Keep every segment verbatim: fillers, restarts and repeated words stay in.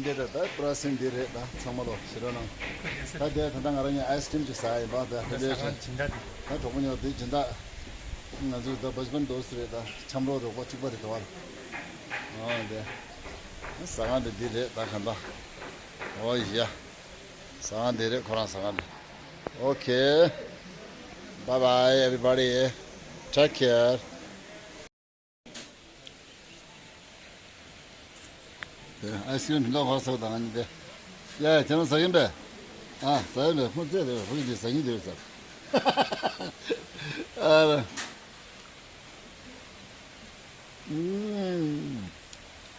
འདི་རེད། ད་པྲ་སིན་འདི་རེད། ད་ཚང་མ་ལོ་ཞེ་དྲག་གནང་། ད་དེ་ད་ལྟ་ང་རང་གཉིས་ཨའི་སི་ཀྲིམ་ཅིག་ཟ་ཡ་ཡིན་པ། ད་ད་ལྟ་ལས་ད་ད་གྲོགས་པོ་ཉོ་དེ་སྦྱིན་བདག་ང་ཚོའི་ད་བ་ཇི་པན་དོས་རེད། ད་ཆམ་རོགས་རོགས་པ་གཅིག་པ་རེད། དེ་བར་ཨོ་དེ་ཟ་ཁང་དེ་འདི་རེད། ད་ག་ད་ཨོ་ཡ་ཟ་ཁང་དེ་རེད། ཁོ་རང་ཟ་ཁང་དེ། Okay, bye bye everybody, take care. ཨའི་སི་ཀྲིམ་ལོ་ཧོ་སོ་དང་ནི་དེ། ཡ་ཡ་ཁྱེད་རང་ཟ་གིན་པས། ཨ་ཟ་གིན་པས། ཁོ་ཚེ་དེ་ཧུ་ཡི་ཟ་གིན་དེ་ཟ། ཨ་ར།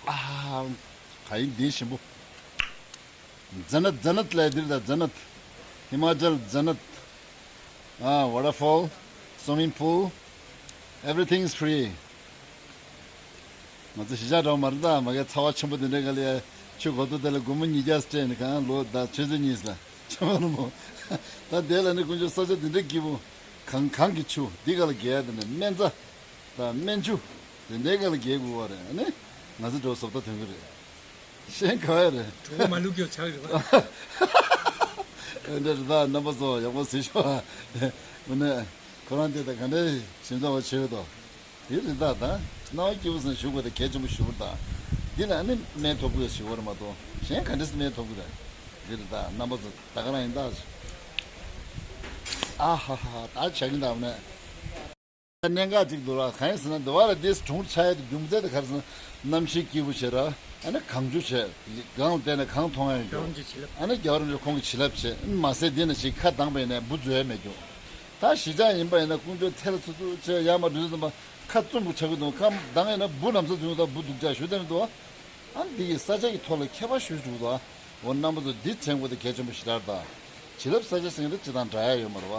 ཨ་ག་ཡིན་འདི་ཞིམ་པོ། ཛ་ནད། ཛ་ནད་ལ་འདིར་ད་ཛ་ནད། ཧི་མ་ཅལ་ཛ་ནད། ཨ་waterfall, swimming pool, everything is free. ང་ཚོ་གཞིས་ཆགས་འདྲ་བོ་མ་རེད་ད། མ་གི་ཚ་བ་ཆེན་པོ་དེ་འདྲའི་ག་ལ་ཡ་ཆུ་གོ་ཏོ་དེ་ལ་སྒོར་མོ་ཉིས་བརྒྱ་སྤྲད་ནས་གང་ལོ་ད་ཆུ་ཚོད་གཉིས་ལ་ཆུ་མ་རུང་བོ། ད་དེ་ལ་ནི་དཀོན་མཆོག་ས་ཆ་དེ་འདྲའི་སྐྱིད་པོ། གངས་གངས་ཀྱི་ཆུ་འདི་ག་ལ་རྒྱལ་དེ་ནས་སྨན་རྩྭ་དང་སྨན་ཆུ་དེ་འདྲའི་ག་ལ་རྒྱལ་དགོས་པ་རེད། ཨ་ནི་ང་ཚོ་འགྲོ་བཟོ་ལྟ་ཐོན་གི་རེད། ཤེས་ག་བ་རེད། གྲོགས་པོ་མ་ལུག་སྐྱོ་ཆགས་རེད་པ། ཨ་འདྲ་རེད་ད། རྣམ་པ་ཚོ་ཡག་པོ་གཟིགས་ཤོག། ཨ་ནི་ཁོ་རང་དེ་ད་ག་འདྲའི་ཞིམ་ཚ་བ་བྱེད་འདུག་དེ་རེད་ད། ད་སྣང་བ་སྐྱིད་པོ་ཟིན་ཞུ་དགོས་དེ་གལ་ཆེན་པོ་ཞུ་བར་ད། འདི་ལ་ནི་སྨན་ཐོབ་དགོས་ཞུ་བར་མ་གཏོགས་གཞན་ག་འདྲས་སྨན་ཐོབ་དགོས་རེད། འདི་རེད་ད། རྣམ་པ་ཚོ་ད་ག་རང་ཡིན་ད། ཨ་ཧ་ཧ། ད་བྱ་གིན་ད་ནས། གནད་འགག་ཅིག་འདུག་ལ། གང་ཡིན་ཟེར་ན་འདི་བ་ལ་འདིས་གྲོང་ཆ་ཡ་དེ་རྒྱུ་མཚན་དེ་ག་རེ་ཟེར་ན། གནམ་གཤིས་སྐྱིད་པོ་བྱེད་ར། ཨ་ནི་གངས་ཆུ་བྱེད། གངས་ལ་བལྟས་ནས་གངས་མཐོང་ཡ་ཡོད། རྒྱལ་བ་རིན་པོ་ཆེའི་བྱིན་རླབས། ཨ་ནི་རྒྱལ་བ་རིན་པོ་ཆེ་ཁོང་གི་བྱིན་རླབས་བྱེད། མ་ཟད་འདི་ན་ཞིག་ཁ་གདངས་པ་ཡིན་ནའི་འབུ་འཛུལ་ཡ་མེད་རྒྱུ། ད་གཞིས་ཆགས་ཡིན་པ་ཡིན་ན་དཀོན་མཆོག་ཐལ་ཚུ་ཚུ་བྱས་ཡར་མར་འགྲོ་དུས་ཙམ་པ་ཁ་བཙུམ་པོ་ཆགས་ཀྱི་འདུག་ཁ་གདངས་ཡིན་ན་འབུ་ལམ་སང་འཛུལ་ད་འབུ་སྡུག་ཅག་ཞུ་དེ་མི་འདུག་ཨ་འདི་ཡི་ས་ཆ་གི་ཐོག་ལ་ཁྱད་པར་ཞུ་འདུག་ད། འོ་རྣམ་པ་ཚོ་འདི་དྲན་དགོས་དེ་གལ་ཆེན་པོ་ཞེ་དྲག་རེད་ད། བྱིན་རླབས་ས་ཆ་ཟེར་མཁན་དེ་སྤྱི་དང་འདྲ་ཡ་ཡོད་མ་རེད་བ།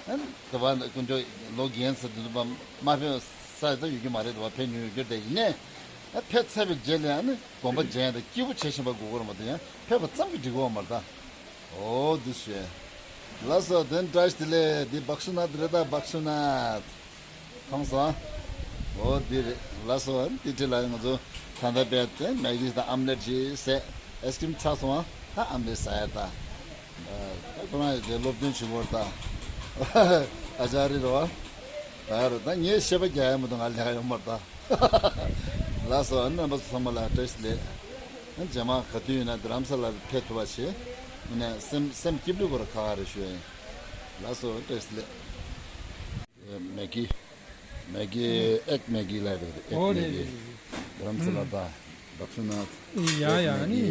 ཨ་ནི་དེ་བ་དཀོན་མཆོག་ལོ་རྒན་ཟེར་དུས་ཙམ་པ་མ་ཕེབས་ས་ད་ཡོད་རྒྱུ་མ་རེད་དེ་བ། ཕེབས་མྱོང་ཡོད་རྒྱུ་དེ་ཡིན་ནའི། ཨ་ཕེབས་ཚར་བའི་རྗེས་ལ་ཨ་ནི་སྡོམ་པ་འཇལ་ཡ་དང་སྐྱིད་པོ་བྱེད་བཞིན་པ་དགོས་ཀྱི་རེད་མ་གཏོགས་ཡང་ཕེབས་པ་ཙམ་གྱིས་འགྲིག་གི་ཡོད་མ་རེད་ད། འོ་འདི་ཞེས། ལགས་སོ། དེ་བཀྲ་ཤིས་བདེ་ལེགས། འདི་བག་སུ་ནད་རེད་ད། བག་སུ་ནད། མཐོང་སོང་། འོ་འདི་རེད། ལགས་སོ། འདི་འདྲ་ལ་ང་ཚོ་ད་ལྟ་བས་དེ་མེག་གི་དང་ཨམ་ལེ་ཊི་ཅིག་བཟས། ཨའི་སི་ཀྲིམ་ཚར་སོང་ཨ། ད་ཨམ་ལེ་ཊི་ཟ་ཡ་ད། ད་ཁོ་རང་ཡི་དེ་སློབ་སྟོན་བྱེད་དགོས་རེད་ད། ཨ་ཅག་རེད་རོ། ད་རེད་ད། ངས་བཤད་པ་རྒྱག་ཡ་མ་གཏོགས་ང་ལས་ཀ་ཡོད་མ་རེད་ད། ལགས་སོ། རྣམ་པ་ཚོ་ཚང་མ་ལ་བཀྲ་ཤིས་བདེ་ལེགས། རྗེས་མ་ག་དུས་ཡིན་ན་རྡ་རམ་ས་ལ་ཕེབས་ཐུབ་པ་བྱེད། ཡིན་ན་སེམས་སེམས་སྐྱིད་པོའི་སྐོར་ཁ་ཁ་རེ་ཞུ་ཡ་ཡིན། ལགས་སོ། བཀྲ་ཤིས་བདེ་ལེགས། མེག་གི། མེག་གི། ཨེག་མེག་གི་ལབ་རེད། ཨེག་ཨོ་རེད་མེག་གི། རེད་རེད། རྡ་རམ་ས་ལ་ད། བག་སུ་ནད། ཡ་ཡ། ཨེག་མེག་ཨ་གི། ནི།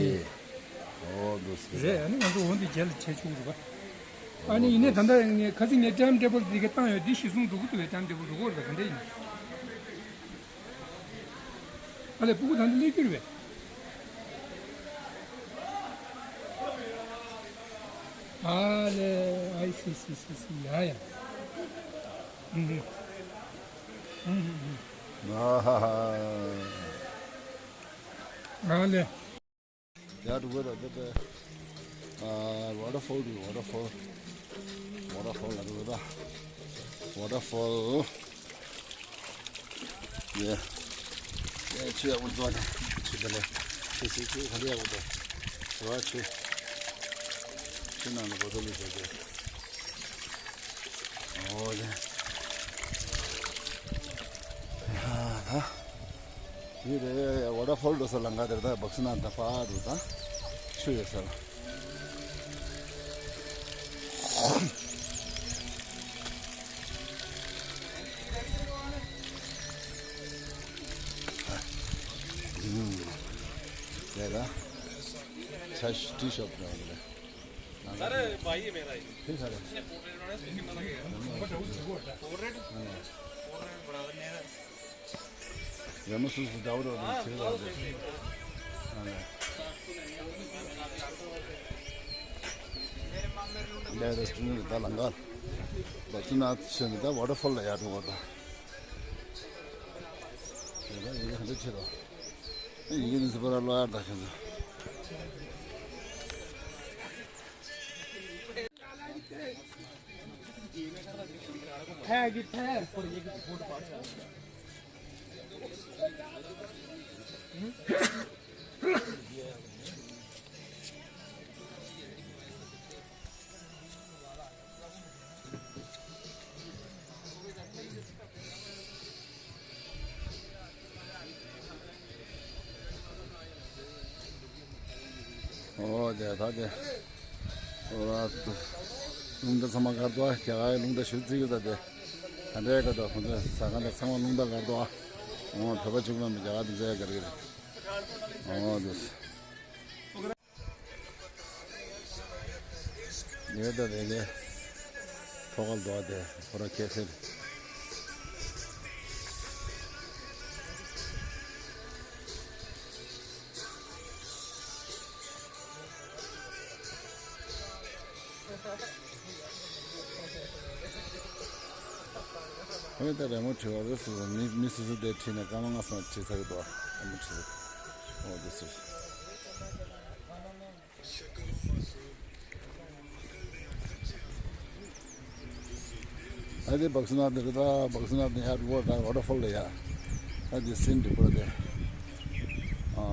ཨོ་འདུག་སེ། རེད། ཨ་ནི་ང་ཚོ་འོ་འདི་རྗེས་ལ་བྱས་ཆོག་གི་རེད་པ། ཨ་ནི་ཡིན་ནའི་ད་ལྟ་ངས་ཁ་སང་ངས་ཊའིམ་ཊེ་བལ་འདི་ག་བཏང་ཡོད། འདི་གཞི་བཟུང་འགྲོ་གི་འདུག་པས། ཊའིམ་ཊེ་བལ་འགྲོ་གི་རེད་པ། ག་འདྲ་ཡིན། ཨ་ལས། སྤུ་གུ་ད་ནི་སླེབས་རྒྱུ་རེད་པས། ཨ་ལས། ཨའི་སི་སི་སི་སི། ཡ་ཡ། ཨུ་ཧུ། ཨུ་ཧུ་ཨུ་ཧུ། ཨ་ཧ་ཧ། ཨ་ལས། ཡར་འགྲོ་དགོས་རེད་ད། ཨ། ཝ་ཊར་ཕོལ་འདུག་ཝ་ཊར་ཕོལ། ཝ་ཊར་ཕོལ་ལ་འགྲོ་དགོས་རེད་ད། ཝ་ཊར་ཕོལ། ཡེ། ཡེ། ཆུ་ཡག་པོ་འདུག་ད། ཆུ་དེ་ལས། ཆུ་ཆུ་ཆུ་ག་འདྲ་ཡག་པོ་འདུག་ཟེར་བ། ཆུ། ཆུ་ནང་ལ་བོ་ཏོལ་བླུགས་བྱས་ཏེ། ཨོ་ལེ། ཡ་ད། འདི་རེད། ཝ་ཊར་ཕོལ་འགྲོ་ས་ལམ་ཁ་དེར་ད་བག་སུ་ནད་ད་ཕར་འགྲོ་ད། ཆུ་ཡོད་ས་ལ། རེད་ད། ཆ་ཤི་ཊི་ཤོབ་འགྲོ་གི་རེད། अरे भाई ये मेरा ही। ठीक है। Four red. फोर रेड बड़ा। रेमो सुस दाउद और हाँ, ठीक है। ले रेस्टोरेंट दा लंगर। बच्चों ना सुन दा वाटरफॉल ला याद हुआ था। ये हंड्रेड चलो। ये नहीं से बड़ा लो यार दा। ཨོ་དེ་ད་དེ། ཨོ་ར། རླུང་རྟ་ཚང་མ་སྒར་འདུག་ཨ། རྒྱ་གར་རླུང་རྟ་ཞུ་རྩིས་ཡོད་ད་དེ། ད་འདྲའི་སྒར་འདུག་ཨ། ཁོང་ཚོ་ཟ་ཁང་དང་ཚང་མ་རླུང་རྟ་སྒར་འདུག་ཨ། ཨོ་བོད་པ་གཅིག་པུ་མིན་པ་རྒྱ་གར་དེ་ཚོ་ཡང་སྒར་གི་རེད། ཨོ་དེ། ཡོད་ད་དེ་གའི་ཐོག་ཁར་འདུག་ཨ་དེ་ཁོ་ར་ཁེ་ཕེ་རེད། ཁོས་ད་རི་མོ་བྲིས་པ་རེད་ཟེར། མི་མི་སོ་སོ་དེ་བྲིས་ནས་སྐར་མ་ལྔ་སོང་བྲིས་ཚར་གི་འདུག་ཨ། རི་མོ་བྲིས་ཚར། ཨོ་དེ་ཟེར། ཨ་དེ་བག་སུ་ན་དེ་རེད་ད། བག་སུ་ན་དེ་ཡར་ཝ་ད་ཝ་ཊར་ཕོལ་ལ་ཡ། ཨ་དེ་སིན་དེ་པོ་དེ། ཨ་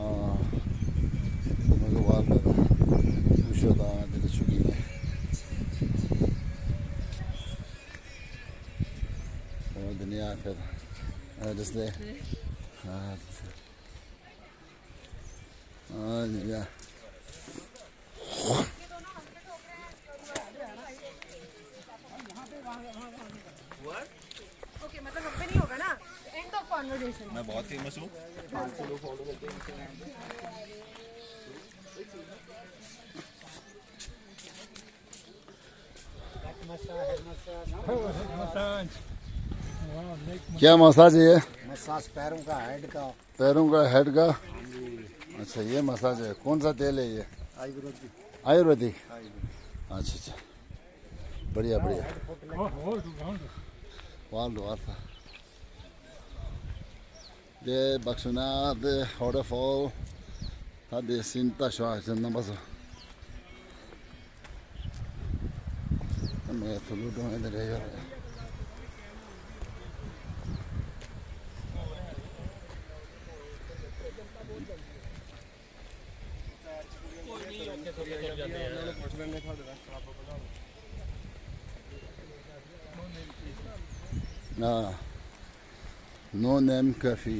དེ་མ་གི་ཝལ་དེ་ད། ཀུ་ཤོ་ད་དེ་ད་ཆུ་གི་ནས། ཨོ་དེ་ནས་ཡར་ཕེབས། ཨ་དེ་སླེ། ཨ་དེ་སླེ། ཨ་ཡ། ओके, मतलब हम पे नहीं होगा ना? End of conversation. मैं बहुत फेमस हूँ। पाँच सौ लोग फॉलो करते हैं Instagram पे। क्या मसाज है ये? मसाज पैरों का, हेड का। पैरों का, हेड का। अच्छा, ये मसाज है। कौन सा तेल है ये? आयुर्वेदिक। आयुर्वेदिक। अच्छा, अच्छा। बढ़िया, बढ़िया। वाल वाल था। དེ་བག་སུ་ན་དེ་ཝ་ཊར་ཕོལ། ད་དེ་སིན་ད་ཤོ་ཨ་ཅན་རྣམ་པ་ཚོ། ད་མེ་ཐུ་ལུ་འགྲོ་ཡ་དེ་རེད་ཡོད་རེད། हाँ। नो नेम काफी।